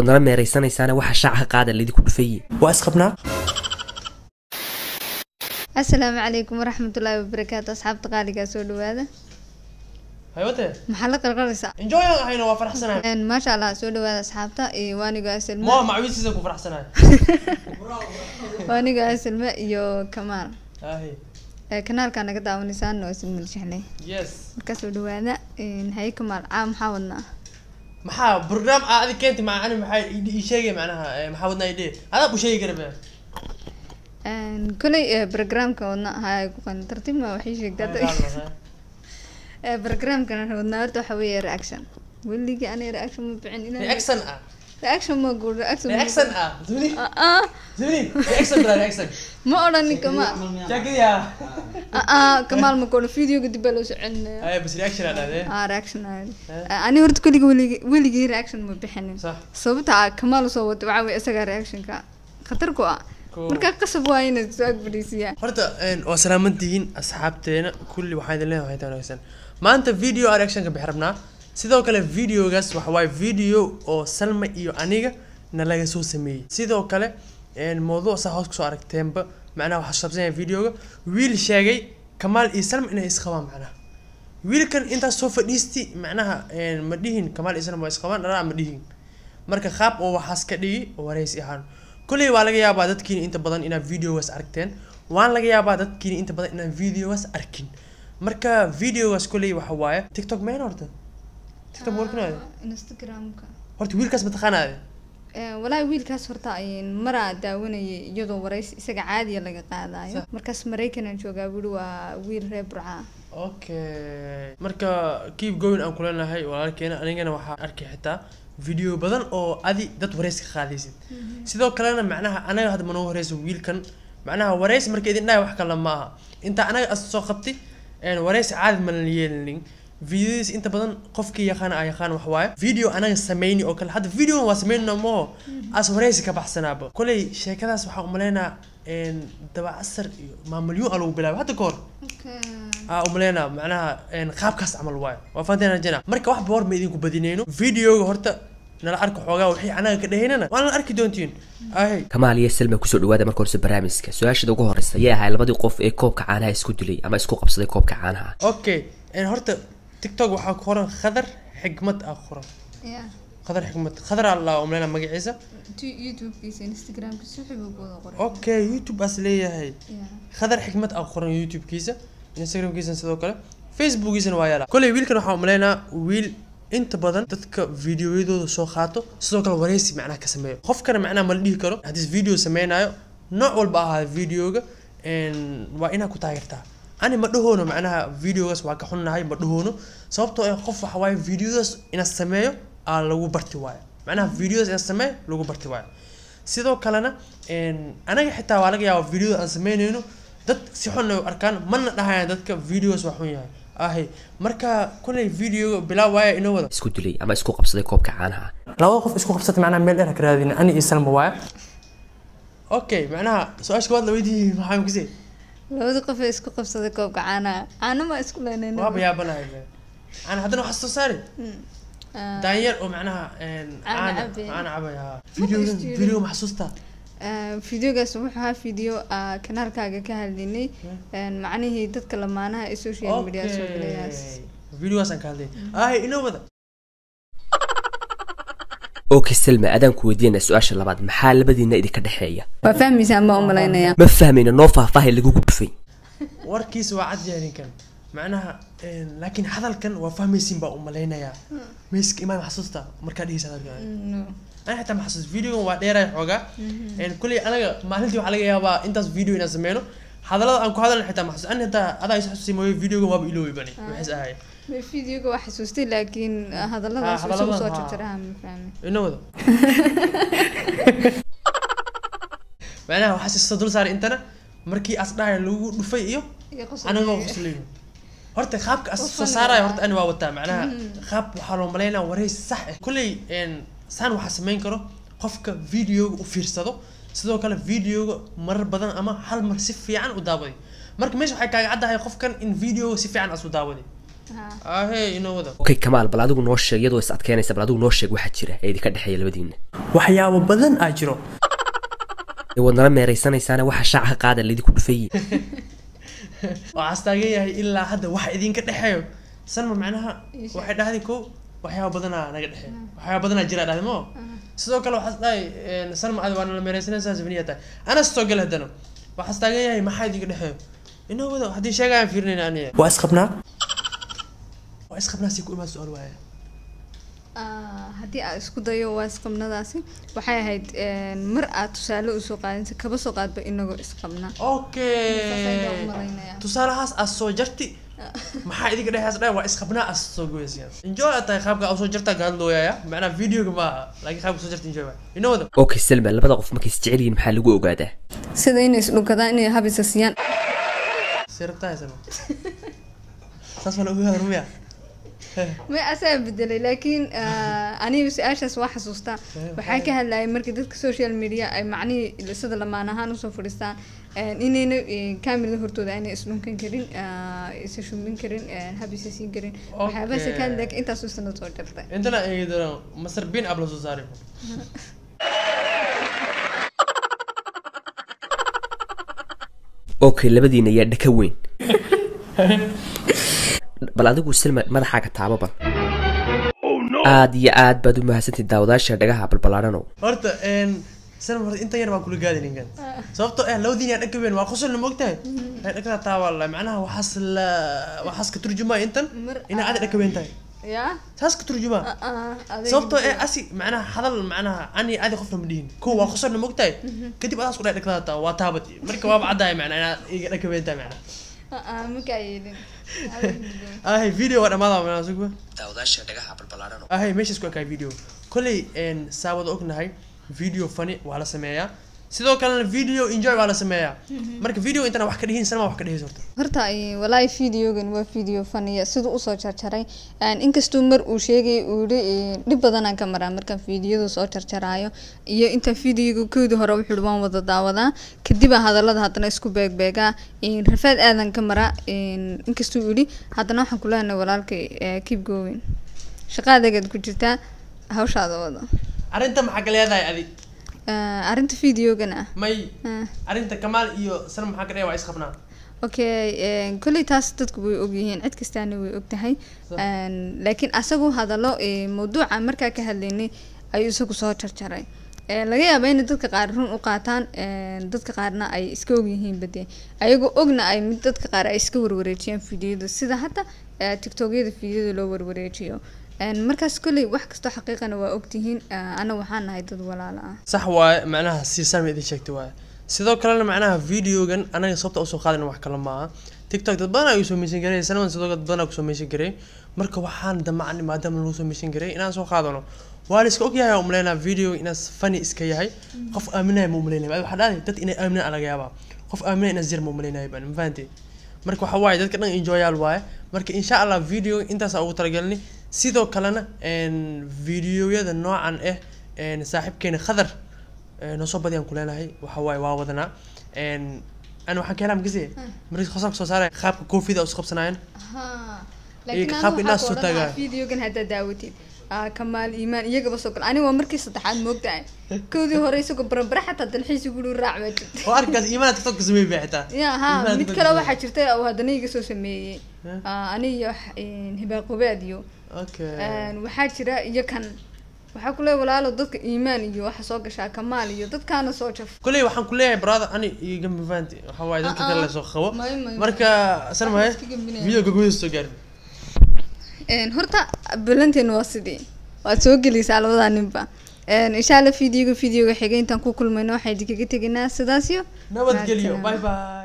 Nala meeraysanaysaana waxa shaaca ka qaada laydinku dhufayey. Waa isqabnaa. Asalaamu calaykum waraxmatullaahi wabarakaatu, asxaabta qaaligaa, soo dhawaada. Haywate. Maxaa la qarqaraysaa? Enjoy aan ahayno, waa faraxsanahay. Maasha Allah, soo dhawaada asxaabta. Waa anigo Asalma. Mo macwiisiisa ku faraxsanahay. Waa anigo Asalma iyo Kamaal. Ahi. Kanaalkaa naga daawanaysaan waa Salma Jexley. Yes. Markaa soo dhawaada. Haye Kamaal, caa maxaa wadnaa? Maxaa program aa adi keentay maca ani? Maxaa ii sheegay macnaha, maxaa wadnaa idhe adaa u sheegi kara be. Koley programka wadna haya ku qan tartiib ma waxay sheegtaa. Programkan wadnaa horta waxa weeye reaction. Weligii aniga reaction ma bixin inaan reaction ah. Reaction ma guur reaction ma reaction ah zuni. Ah, ah. Zuni reaction bra reaction. Ma odhanin Kamaal. Jaakadiya. Ah, ah, Kamaal ma koodhan videoga, dib baa loo soo celinaya. Ay bas reaction aa dhahde. Ah, reaction ah. Ani horta koligi weligii reaction ma bixinin. Sax. Sababta ah Kamaal soo wato waxaa weeye isagaa reactionka khatar ku ah. Cool. Markaa qasab waa inaad soo ag fadhiisiyaa. Horta waa salaamantihiin asxaabteena kulli, waxaan idin leeyahay waxay wanaagsan. Maanta video aan reaction ka bixi rabnaa, sidoo kale videogaas waxa waaye video oo Salma iyo aniga na laga soo sameeyey. Sidoo kale mawduuc saa hoos kusoo aragteenba, macnaha waxaa saabsan yahay videoga wiil sheegay Kamaal iyo Salma inay isqabaan. Macnaha wiilkan intaas soo fadhiisti, macnaha ma dhihin Kamaal iyo Salma waa isqabaan dharaa ma dhihin. Marka qaab oo waxaas ka dhigi waraysi ahaan. Kolley waa laga yaabaa dadkiina inta badan inaad videogaas aragteen, waan laga yaabaa dadkiina inta badan inaan videogaas arkin. Marka videogaas kolley waxa waaye TikTok meen horta TikTok warkanaade. Instagramka. Horta wiilkaas ma taqaanaade? Walaahi wiilkaas horta maraa daawanayay iyadoo waraysi isaga caadiya laga qaadayo. Sax. Markaas Maraykanaan joogaa buuri, waa wiil reer Burca ah. Okay, marka keep going aan kuleenahay walaalkeena. Anigana waxaa arkay xitaa video badan oo adi dad waraysi ka qaadaysid. Sidoo kalena macnaha anaga hadda manoo horeyso wiilkan, macnaha waraysi marka idin dhahay wax kale ma aha, inta anaga as soo qabtay waraysi caadi ma la yeelinin. Videodiis inta badan qofkii yaqaan aa yaqaan, wax waaye video anaga sameyni oo kale. Hadda video waa sameynina moo as waraysi ka baxsanaaba. Koley sheekadaas waxaa umaleynaa Dabacasar iyo Maamalyuun aa lagu bilaabay hadda kahor aa umaleynaa, macnaha qaabkaas camal waaye, waa fahanteen rajana. Marka wax boor ma idinku badinayno, videoga horta nala arka xoogaa, wixii anaga ka dhahaynana waa nala arki doontiin ahay. Kamaal iyo Selma, kusoo dhawaada marka horse barnaamijka. Su-aashada ugu horeysa yay ahay labadii qof ee koobka caanaha isku dilay ama isku qabsaday koobka caanaha? Okay, horta TikTok waxaa ku qoran Khadar Xigmad aa ku qoran. Yeah. Khadar Xigmad, Khadar aa la umaleynaa magaciisa. Youtube-kiisa, Instagram-kiisa wixii buu ku wada qoray. Okay, YouTube aas leeyahay. Yeah. Khadar Xigmad aa ku qoran YouTube-kiisa, Instagram-kiisana sidoo kale, Facebook-kiisana waa yaala. Koley wiilkan waxaa umaleynaa wiil inta badan dadka videoyadooda soo qaato, sidoo kale wareysi macnaha ka sameeyo. Qofkana macnaha ma la dhihi karo haddii video sameynayo nooc walba ahaada videoga waa inaad ku taageertaa. Ani ma dhahoono macnaha videogaas waa ka xunnahay, ma dhahoono, sababtoo ah qof waxa waaye videodaas inaad sameeyo aa lagu barti waayo, macnaha videodaas inaad sameeyo lagu barti waayo. Sidoo kalena anaga xitaa waa laga yaabaa videoda aan sameynayno dad si xun ay u arkaan, mana dhahayaan dadka videogaas waa xun yahay ahi. Marka kuley videoga bilaab waaya inoo wada isku dilay ama isku qabsaday koobka caanaha. Labada qof isku qabsatay macnaha meel dheer ha ka raadin, ani iyo Salma waaya. Okay, macnaha su-aasha koowaad la weydiiyey maxaa kusii? Labada qof ee isku qabsaday koobka caanaha, caano ma isku leynayna. Waaba yaabanahay be. Ana haddana waxaa soo saari daanyeer oo macnaha caano caana cabaya. Caana cabaya Ma videogan istiirin. Video ma xasuustaa? Videogaas wuxuu ahaa video kanaalkaaga ka hadlaynay, macnihii dadka lamaanaha ee social media soo gelayaas. Okay, videogaas aan ka hadlay ahi inoo wada. Okay Selma, adaan ku weydiinaa su-aasha labaad, maxaa labadiina idinka dhexeeya? Waa fahmaysaan baan umalaynaya. Ma fahmayna, noo faahfaahay lagugu dhufay. Warkiisa waa cad yahay ninkan macnaha laakiin hadalkan waa fahmaysiin baa umalaynayaa. Miska imaan ma xasuustaa markaa dhegeysa hadalkan? No. Ana xitaa ma xasuus. Videogan waa dheeraay xoogaa. Kuley anaga maalintii waxaa laga yaabaa intaas video inaan sameyno, hadallada aan ku hadalna xitaa ma xasuus. Ani xitaa adaa is xasuusay mooye, videogan waaba iloobi bani waxays ahay. Videoga waa xasuustay laakiin hadalladaas Ah, isugu hadalladan, soo ha. jarjaraha ma fahmin. Inoo wada macnaha waxaa soo dul saaray intana markii as dhahay lagu dhufay iyo Iyo qosol. Anagoo qoslayno horta qaabka as Oo soo funny saaraya. ah. Horta ani waa wataa macnaha qaab waxaa loo malaynaa waraysi sax ah. Kolley saan waxaa samayn karo qofka videoga u fiirsado, sidoo kale videoga marar badan ama hal mar si fiican u daawaday. Marka meesha waxay kaaga caddahay qofkan in videoga si fiican as u daawaday. Ahey inoo wada. Okay Kamaal, bal adigu noo sheeg, iyadoo is adkeynaysa, bal adigu noo sheeg waxa jira ee idinka dhexeeya labadiina. Waxyaabo badan aa jiro. Waad nala meeraysanaysaana waxa shaaca ka qaada laydinku dhufayey. Waxaas taagan yahay ilaa hadda waxa idinka dhexeeyo Salma macnaha waxay dhahday ko waxyaabo badanaa naga dhexeeyo, waxyaabo badanaa jira dhahday mo. Sidoo kale waxaas dhahay Salma adi waa nala meeraysanaysaa sabniya tahay ana soo gal haddana waxaas taagan yahay maxaa idinka dhexeeyo inoo wada haddii sheegayaan fiirinayna aniga. Waa isqabnaa, waa isqabnaa si ku imaad su-aal waaya. Haddii aad isku dayo waa isqabnadaasi waxay ahayd mar aad tusaale usoo qaadinsa kaba soo qaadba inagoo isqabnaa. Okay, tusaalahaas aad soo jarti maxaa idinka dhexeys dhahay waa isqabnaa aad soo goyaysa enjoy aad tahay qaabka aad soo jartaa ka hadlooyaya macnaha videoga maaha laakiin qaabka soo jarta enjoy waay inoo wada. Okay Salma, labada qof markay is jecel yihiin maxaa lagu ogaadaa? Sida inay isdhunkadaan, inay habisa siiyaan. See rabtaa Salma, saas waa la ogaada rumiya. Ma asaa bedelay, laakiin aniga su-aashaas waa xasuustaa. Waxaa ka hadlayay markii dadka social media ay macnihii sida lamaan ahaan usoo fadhiistaan inayna kamerada hortooda aanay isdhunkan karin, isa shumin karin, habisa siin karin, waxyaabahaas ka hadlaya. Intaas isna soo jartay intana eegi doonaan masar bin ab la soo saaray. Okay, labadiina yaa dhaka weyn? Bal adigu Salma madaxaaga taabo bal. Aad iyo aad baad u mahadsantahay daawadaasha dhagaha balbalaaranow. Horta Salma horta inta yar baan kula gaadi ninkan sababtoo ah labadiin yaa dhaka weyn waa qosolna moogtahay dhakada taabaa la macnaha waxaas la waxaas ka turjumaa intan inaa aad dhaka weyn tahay ya saas ka turjumaa sababtoo eh asi macnaha hadal macnaha ani adi qofna ma dhihin ko waa qosolna moogtahay kadib adaas ku dhahay dhakada taa waa taabad marka waaba caddahay macnaa inaad iga dhaka weyn tahay macnaha. Markaa yeelin. Ahay video waa dhamaada macnaha sugba daawadaasha dhagaha balbalaaranow. Ahay meesha isku ekaay video kolley saa wada ognahay video funny waa la sameeyaa, sidoo kalena video enjoy waa la sameeyaa. Marka video intana wax ka dhihin Salma wax ka dhihis horta. Horta walaahi videogan waa video funny siduu usoo jarjaray, inkastuu mar uu sheegay uu yidhi dhib badanaan ka maraa markaan videoda soo jarjaraayo iyo inta videoga koodii hore wuxuu waan wada daawadaa kadib hadallada haddana isku beegbeegaa rafaad aadan ka maraa inkastuu yidhi haddana waxaan ku leenahay walaalkay keep going, shaqaadagaad ku jirtaa hawshaada wada. Arrinta maxaa ka leedahay adi? Arrinta videogan ah may arrinta Kamaal iyo Salma maxaa ka dhahay waa isqabnaa. Okay, kolley taas dadku way ogyihiin, cid kastaana way ogtahay, laakiin asagu hadallo mawduuca markaa ka hadlaynay ayuu isagu soo jarjaray. Laga yaaba inay dadka qaar run u qaataan, dadka qaarna ay iska ogyihiin bade ayagoo ogna ay mid dadka qaar ay iska warwareejiyaan videoda sida hadda tiktokyada videoda loo warwareejiyo. Markaas kolley wax kastoo xaqiiqana waa ogtihiin, ana waxaan nahay dad walaala ah. Sax waaye macnaha si Salma idin sheegtay waaye. Sidoo kalena macnaha videogan anaga sababta usoo qaadana wax kale maaha, TikTok dad badan ayuu soo meeshan garay, Salma sidoo kale dad badan kusoo meeshan garay. Marka waxaan damacnay maadaama lagu soo meeshan garay inaan soo qaadano. Waa la iska ogyahay oo umaleynaa video inaas funny iska yahay, qof aaminaya ma umaleynaya. Waxaa dhahday dad inay aaminaan laga yaabaa, qof aaminaya inaas jir ma umaleynaya baan ma fahantay. Marka waxa waaye dadka dhan enjoyaal waaye. Marka insha Allah video intaas ugu talagalnay. Sidoo kalena videoyada noocan ah saaxiibkeena Khadar noo soo badiyaan ku leenahay waxa waaye waa wadanaa. Ana waxaan ka helaa makasi markii qosolka soo saaraya qaabka koofida isku qabsanayaan laakiin qaabka anu indhaha waxaa soo ku odhan lahaa taagaa. Videogan haddaad daawatid Kamaal Iimaan iyagaba soo gal. Aniga waa markii saddexaad moogtahay, koodii hore isagoo barabara xataa dalxiis ugu raac baa jirtay oo arkaas Iimaan TikTok ka sameeyay bay xitaa ya ha Iimaan mid TikTok kale ka waxaa jirtay oo haddana iga soo sameeyey aniga iyo hibaaqobaad iyo okay waxaa jira iyo kan waxaa ku leeyahay walaalo dadka Iimaan iyo waxa soo gashaa Kamaal iyo dadkaana soo jaf. Kolley waxaan ku leeyahay brother ani iga ma fahanti waxa waaye dadka kale la soo qabo. May. Marka Salma Waxaan iska gembinaya. Videoga gudihiisa soo gaarin. Horta balanteena waa sidii waad soo gelaysaa labadaa ninba. Insha Allah videoga xigay intaan ku kulmayno waxaan idinkaga tegaynaa sidaas iyo nabadgelyo, macadsalaama. Bye bye.